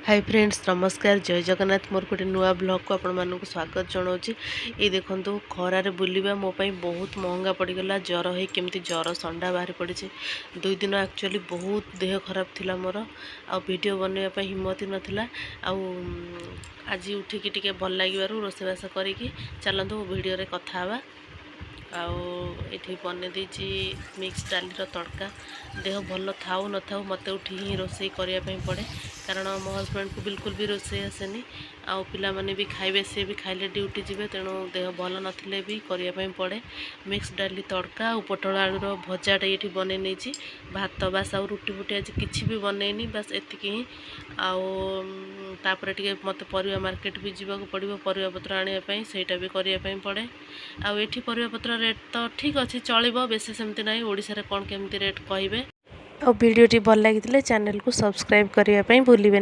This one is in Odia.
ହାଇ ଫ୍ରେଣ୍ଡସ୍, ନମସ୍କାର, ଜୟ ଜଗନ୍ନାଥ। ମୋର ଗୋଟେ ନୂଆ ବ୍ଲଗ୍କୁ ଆପଣମାନଙ୍କୁ ସ୍ୱାଗତ ଜଣାଉଛି। ଏଇ ଦେଖନ୍ତୁ, ଖରାରେ ବୁଲିବା ମୋ ପାଇଁ ବହୁତ ମହଙ୍ଗା ପଡ଼ିଗଲା। ଜ୍ୱର ହେଇ କେମିତି ଜ୍ୱର ଥଣ୍ଡା ବାହାରି ପଡ଼ିଛି। 2 ଦିନ ଆକ୍ଚୁଆଲି ବହୁତ ଦେହ ଖରାପ ଥିଲା ମୋର, ଆଉ ଭିଡ଼ିଓ ବନେଇବା ପାଇଁ ହିମ୍ମତ ହିଁ ନଥିଲା। ଆଉ ଆଜି ଉଠିକି ଟିକେ ଭଲ ଲାଗିବାରୁ ରୋଷେଇବାସ କରିକି ଚାଲନ୍ତୁ, ଭିଡ଼ିଓରେ କଥା ହେବା। ଆଉ ଏଠି ବନେଇ ଦେଇଛି ମିକ୍ସ ଡାଲିର ତଡ଼କା। ଦେହ ଭଲ ଥାଉ ନଥାଉ, ମୋତେ ଉଠି ହିଁ ରୋଷେଇ କରିବା ପାଇଁ ପଡ଼େ, କାରଣ ମୋ ହଜବେଣ୍ଡକୁ ବିଲକୁଲ ବି ରୋଷେଇ ଆସେନି। ଆଉ ପିଲାମାନେ ବି ଖାଇବେ, ସିଏ ବି ଖାଇଲେ ଡ୍ୟୁଟି ଯିବେ। ତେଣୁ ଦେହ ଭଲ ନଥିଲେ ବି କରିବା ପାଇଁ ପଡ଼େ। ମିକ୍ସ ଡାଲି ତଡ଼କା ଆଉ ପୋଟଳ ଆଳୁର ଭଜାଟା ଏଇଠି ବନେଇ ନେଇଛି। ଭାତ ବାସ୍, ଆଉ ରୁଟି ଫୁଟି ଆଜି କିଛି ବି ବନେଇନି, ବାସ୍ ଏତିକି ହିଁ। ଆଉ ତାପରେ ଟିକେ ମୋତେ ପରିବା ମାର୍କେଟ ବି ଯିବାକୁ ପଡ଼ିବ ପରିବା ପତ୍ର ଆଣିବା ପାଇଁ, ସେଇଟା ବି କରିବା ପାଇଁ ପଡ଼େ। ଆଉ ଏଠି ପରିବା ପତ୍ର ରେଟ୍ ତ ଠିକ୍ ଅଛି, ଚଳିବ, ବେଶୀ ସେମିତି ନାହିଁ। ଓଡ଼ିଶାରେ କ'ଣ କେମିତି ରେଟ୍ କହିବେ। ଆଉ ଭିଡ଼ିଓଟି ଭଲ ଲାଗିଥିଲେ ଚ୍ୟାନେଲକୁ ସବସ୍କ୍ରାଇବ୍ କରିବା ପାଇଁ ଭୁଲିବେନି।